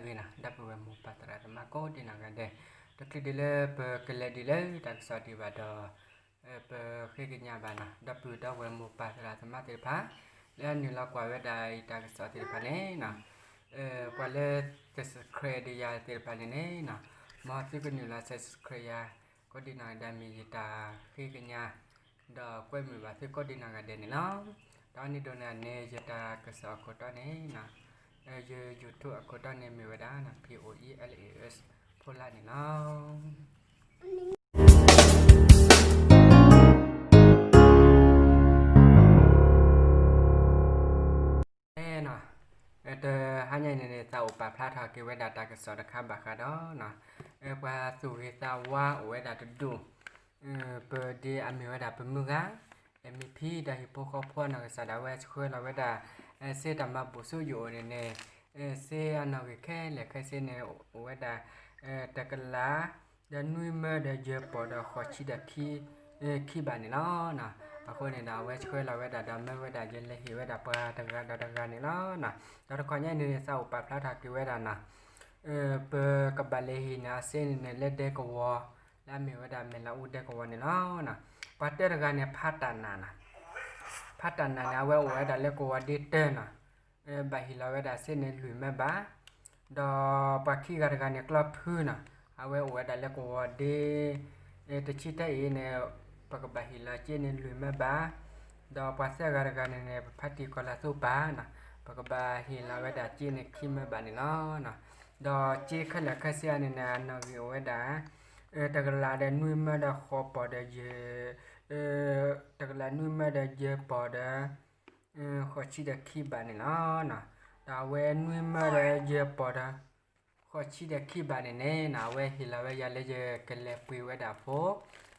ဂ့ၤနီၤ ဒီပုၢ်ဝဲၢ်မိၢ်ပၢ်သရၣ်သမါကိးဒံနီၢ်ဂၤဒဲး, တချုးဒံးလၢပကလဲၤဒံးလၢတၢ်ကစီၣ်ဒံးဘၣ်ဒီး ပဃ့ကညးဘၣ်နီၤ ဒီပုၢ်ဝဲၢ်မိၢ်ပၢ်သရၣ်သမါသ့ၣ်တဖၣ် လၢအနုာ်လီၤကွၢ်ဝဲဒၣ်အံၤတၢ်ကစီၣ်သ့ၣ်တဖၣ်န့ၣ်နီၤ ပှၤလၢ subscribe ဒံးယၤသ့ၣ်တဖၣ်န့ၣ်န့ၣ်နီၤ မ်သုကနုာ်လီၤ subscribe ယၤ ကိးဒံနီၢ်ဂၤဒဲး မ့ၢ်ယတၢ်ဃ့ကညး ဒီးကွဲမုာ်ဘၣ်သုကိးဒံနီၢ်ဂၤဒဲးန့ၣ်လီၤ. ဒီးအန့ၣ်ဒိးန့ၣ်န့ၣ် ယတၢ်ကစီၣ်အခိၣ်တီန့ၣ်နီၤ ယ YouTube အခိၣ်တီန့ၣ်မ့ၢ်ဝဲဒၣ်နီၤ P O E L A S ဖိလါန့ၣ်လီၤ. နီၤ တဟါညါအံၤန့ၣ်န့ၣ် သးအိၣ်ပာ်ဖျါထီၣ်က့ၤဝဲဒၣ်တၢ်ကစီၣ်တခါဘၣ်ဃးဒီးနီၤ ပှၤသူၣ်ဂ့ၤသးဝါအိၣ်ဝဲဒၣ်တဒူၣ် ပဒ်အမ့ၢ်ဝဲဒၣ်ပမုၢ်ဂၤ M P ဒီးဟံၣ်ဖိဃီဖိအနီၢ်ကစၢ်ဒၣ်ဝဲဆှၢလီၤဝဲဒၣ် စ့တၢ်မၤဘူၣ်ဆူယအိၣ်န့ၣ်န့ၣ် စ့အနီၣ်ဂံၢ်ခဲလၢာ်ခဲဆ့န့ၣ် အိၣ်ဝဲဒၣ် တကလး ဒီးနွံမၢဒီးယဲၢ်ပီၢ်ဒီးဃိးဆံဒီး ခံဘးန့ၣ်လီၤ. အဃိန့ၣ်ဒီး အဝဲဆှၢလီၤဝဲဒၣ်ဒီးမၢဝဲဒၣ်ယလဲၤဟ့ၣ်ဝဲဒၣ်ပှၤတဂၤဒီးတဂၤန့ၣ်လီၤ. ဒီးတခီညါအံၤန့ၣ်န့ၣ် သးအိၣ်ပာ်ဖျါထီၣ်က့ၤဝဲဒၣ်နီၤ ပကဘၣ်လဲၤဟ့ၣ်န့ၣ် အစ့န့ၣ်န့ၣ် လၢဒဲကဝီၤ လၢအမ့ၢ်ဝဲဒၣ်မဲၢ်လးအူဒဲကဝီၤန့ၣ်လီၤ. ပှၤတၢတဂၤန့ၣ် ဖးတၢ်နးနီၤ ဖးတၢ်နးန့ၣ် အဝဲအိၣ်ဝဲဒၣ်လၢကဝီၤဒ့တၢနီၤ ဘၣ်ဟ့ၣ်လီၤဝဲဒၣ်စ့န့ၣ်လွံၢ်မၢဘး ဒီးပှၤခံဂၤတဂၤန့ၣ် ကျီဖုနီၤ အဝဲအိၣ်ဝဲဒၣ်လၢကဝီၤဒ့ တဆံတၢအံၤန့ၣ် ပကဘၣ်ဟ့ၣ်လီၤစ့န့ၣ်လွံၢ်မၢဘး ဒီးပှၤသၢဂၤတဂၤန့ၣ်န့ၣ် ပဖါတံၢ်ကီၤလၤသူပၢ်နီၤ ပကဘၣ်ဟ့ၣ်လီၤဝဲဒၣ်စ့န့ၣ်ခံမၢဘးန့ၣ်လီၤ. ဒီးစ့ခဲလၢာ်ခဲဆ့အံၤန့ၣ်န့ၣ် အနီၣ်ဂံၢ်အိၣ်ဝဲဒၣ် တကလးဒီးနွံမၢဒီးဃိးပီၢ်ဒီးယဲၢ် တကလးနွံမၢဒီးယဲၢ်ပီၢ်ဒီး ဃိးဆံဒီးခံဘးန့ၣ်လီၤ. ဒီးအဝဲနွံမၢဒီးယဲၢ်ပီၢ်ဒီး ဃိးဆံဒီးခံဘးန့ၣ်န့ၣ်နီၤ အဝဲဟ့ၣ်လီၤဝဲယၤလၢယကလဲၤပှ့ၤဝဲဒၣ်ဖိ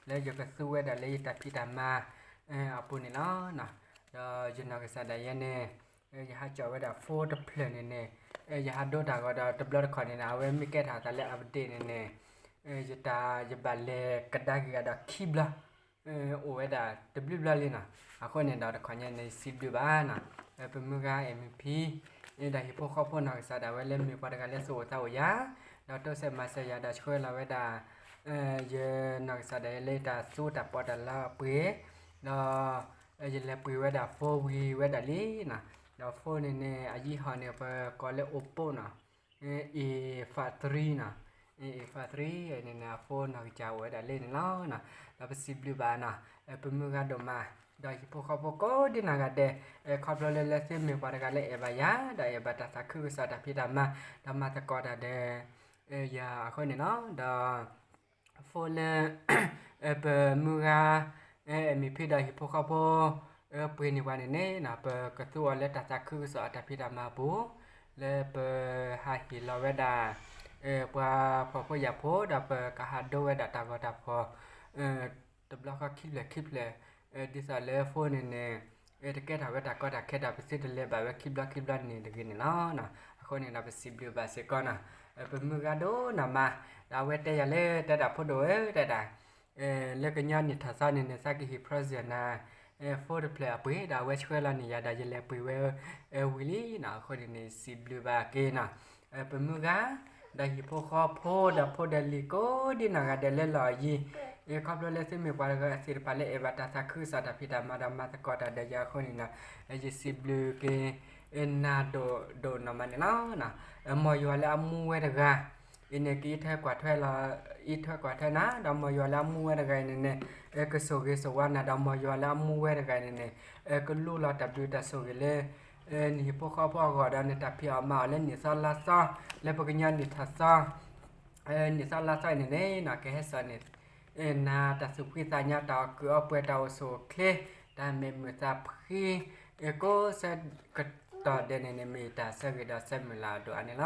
လၢယကသူဝဲဒၣ်လၢယတၢ်ဖံးတၢ်မၤအပူၤန့ၣ်လီၤ. ဒီးယနီၢ်ကစၢ်ဒၣ်ယဲန့ၣ် ယဟးကၠီၣ်ဝဲဒၣ်ဖိတဖျၢၣ်န့ၣ်န့ၣ် ယဟးဒိတၢ်ဂီၤဒီးတဘျီတခီၣ်န့ၣ်န့ၣ် အဝဲမ့ၢ်ကဲထီၣ်သးလၢ update န့ၣ်န့ၣ် ယတၢ် ယဘၣ်လဲၤကဒါက့ၤဂၤဒီးခံဘျီ အိၣ်ဝဲဒၣ်တဘျုးဘျီလံနီၤ. အဃိန့ၣ်ဒီးတခီညါန့ၣ် ယစံးဘျုးဘၣ်နီၤ ပမုၢ်ဂၤ M P ဒီးဟံၣ်ဖိဃီဖိနီၢ်ကစၢ်ဒၣ်ဝဲလၢမ့ၢ်ပှၤတဂၤလၢသူၣ်အိၣ်သးအိၣ်ယၤ ဒီးတိစၢၤမၤစၢၤယၤဒီးဆှၢလီၤဝဲဒၣ် ယနီၢ်ကစၢ်ဒၣ်ယဲလၢတၢ်သူတၢ်ပီးတၢ်လၤအပှ့ၤ ဒီး ယလဲၤပှ့ၤဝဲဒၣ်ဖိဝံၤဝဲဒၣ်လံနီၤ. ဒီးဖိန့ၣ်န့ၣ် အယံၤဟီၣ်န့ၣ် ပကိးလၢ Oppo နီၤ A five three နီၤ A five three န့ၣ်န့ၣ် အဖိနီၢ်ကစၢ်အိၣ်ဝဲဒၣ်လံန့ၣ်လီၤ. ဒီးပစံးဘျုးဘၣ်နီၤ ပမုၢ်ဂၤဒိၣ်မး ဒီးဟံၣ်ဖိဃီဖိကိးဒံနီၢ်ဂၤဒဲး ခီဖျိလၢလၢသုမ့ၢ်ပှၤတဂၤလၢအဲၣ်ဘၣ်ယၤ ဒီးအဲၣ်ဘၣ်တၢ်သးခုကစီၣ်တၢ်ဖံးတၢ်မၤ ဒီးမၤသကိးတၢ်ဒီး ယၤအဃိန့ၣ်လီၤ. ဒီး ဖိလၢ ပမုၢ်ဂၤ MP ဒီးဟံၣ်ဖိဃီဖိ ပှ့ၤန့ၢ်ပှၤန့ၣ်န့ၣ် ပကသူအီၤလၢတၢ်သးခုကစီၣ်အတၢ်ဖံးတၢ်မၤအပူၤ လၢပဟးဟ့ၣ်လီၤဝဲဒၣ် ပှၤဖှီၣ်ဖိယာ်ဖိ ဒီးပကဟးဒိဝဲဒၣ်တၢ်ဂီၤတၢ်ဖီၣ် တဘျီဃီခံဖျၢၣ်ခံဖျၢၣ် ဒ်သိးလၢဖိန့ၣ်န့ၣ် တကဲထီၣ်ဝဲတၢ်ကီတၢ်ခဲဒီး ပသုတလဲၤဘၣ်ဝဲခံဘျီခံဘျီန့ၣ်တဂ့ၤန့ၣ်လီၤ. အဃိန့ၣ်ဒီး ပစံးဘျုးဘၣ်စ့ၢ်ကီးနီၤ ပမုၢ်ဂၤဒိၣ်နီၢ်မး ဒီးအဝဲတဲယၤလၢတဲဒၣ်ဖိဒိၣ်ဧၢ တဲဒၣ် လၢကညီနံၣ်ထီၣ်သီန့ၣ်န့ၣ် သးကဟ့ၣ် present နၤ ဖိတဖျၢၣ်အပှ့ၤ ဒီးအဝဲဆှၢလီၤန့ၢ်ယၤဒီး ယလဲၤပှ့ၤဝဲ ဝံၤလံနီၤ. အဃိန့ၣ်န့ၣ် စံးဘျုးဘၣ်က့ၤနီၤ ပမုၢ်ဂၤ ဒီးဟံၣ်ဖိဃီဖိ ဒီးဖိဒီးလံၤကိးဒံနီၢ်ဂၤဒဲးလၢလီၢ်အယံၤ ခီဖျိလၢသုမ့ၢ်ပှၤတဂၤသ့ၣ်တဖၣ်လၢအဲၣ်ဘၣ်တၢ်သးခုကစီၣ်တၢ်ဖံးတၢ်မၤဒီးမၤသကိးတၢ်ဒီးယၤအဃိန့ၣ်နီၤ ယစံးဘျုးက့ၤ နၤဒိၣ်ဒိၣ်နီၢ်မးန့ၣ်လီၤ. မ်ယွၤလၢအမူဝဲတဂၤ အံၤန့ၣ် ကအံးထွဲကွၢ်ထွဲလီၤ အံးထွဲကွၢ်ထွဲနၤ ဒီးမ်ယွၤလၢအမူဝဲတဂၤအံၤန့ၣ်န့ၣ် ကဆိၣ်ဂ့ၤဆိၣ်ဝါနၤ ဒီးမ်ယွၤလၢအမူဝဲတဂၤအံၤန့ၣ်န့ၣ် ကလူလီၤတၢ်ဘျုးတၢ်ဆိၣ်ဂ့ၤလၢ နဟံၣ်ဖိဃီဖိအဂီၢ်ဒီး နတၢ်ဖံးအီၣ်မၤအီၣ်လၢနံၣ်သီလါသီ လၢပကညီနံၣ်ထီၣ်သီ နံၣ်သီလါသီအံၤန့ၣ်န့ၣ်နီၤ ကဟဲစိာ်န့ၣ် နၤတၢ်သူၣ်ဖှံသးညီ တၢ်အီၣ်ကုၢ်အီပှဲၤ တၢ်အိၣ်ဆူၣ်အိၣ်ချ့ တၢ်မဲာ်မုာ်သးဖှံ ကိးဆၢကတီၢ်ဒဲးန့ၣ်န့ၣ် မ့ၢ်တၢ်ဆၢဂ့ၤဒီးဆၢမုၢ်လၢ်အဒိၣ်အါန့ၣ်လီ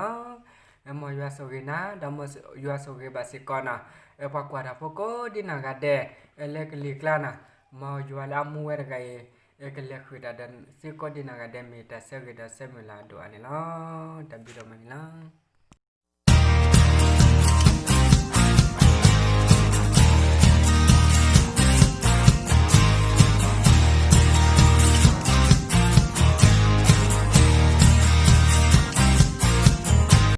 ၤ. မ်ယွၤဆိၣ်ဂ့ၤနၤ ဒီးမ်ယွၤဆိၣ်ဂ့ၤဘၣ်စ့ၢ်ကီးနီၤ ပှၤကွၢ်တၢ်ဖိကိးဒံနီၢ်ဂၤဒဲး လၢကလံၤကျါနီၤ မ်ယွၤလၢအမူဝဲတဂၤအံၤ ကလဲၤဃုာ်တၢ်ဒီးသုကိးဒံနီၢ်ဂၤဒဲး မ့ၢ်တၢ်ဆၢဂ့ၤဒီးဆၢမုၢ်လၢ်အဒိၣ်အါန့ၣ်လီၤ. တၢ်ဘျုးဒိၣ်မးန့ၣ်လီၤ.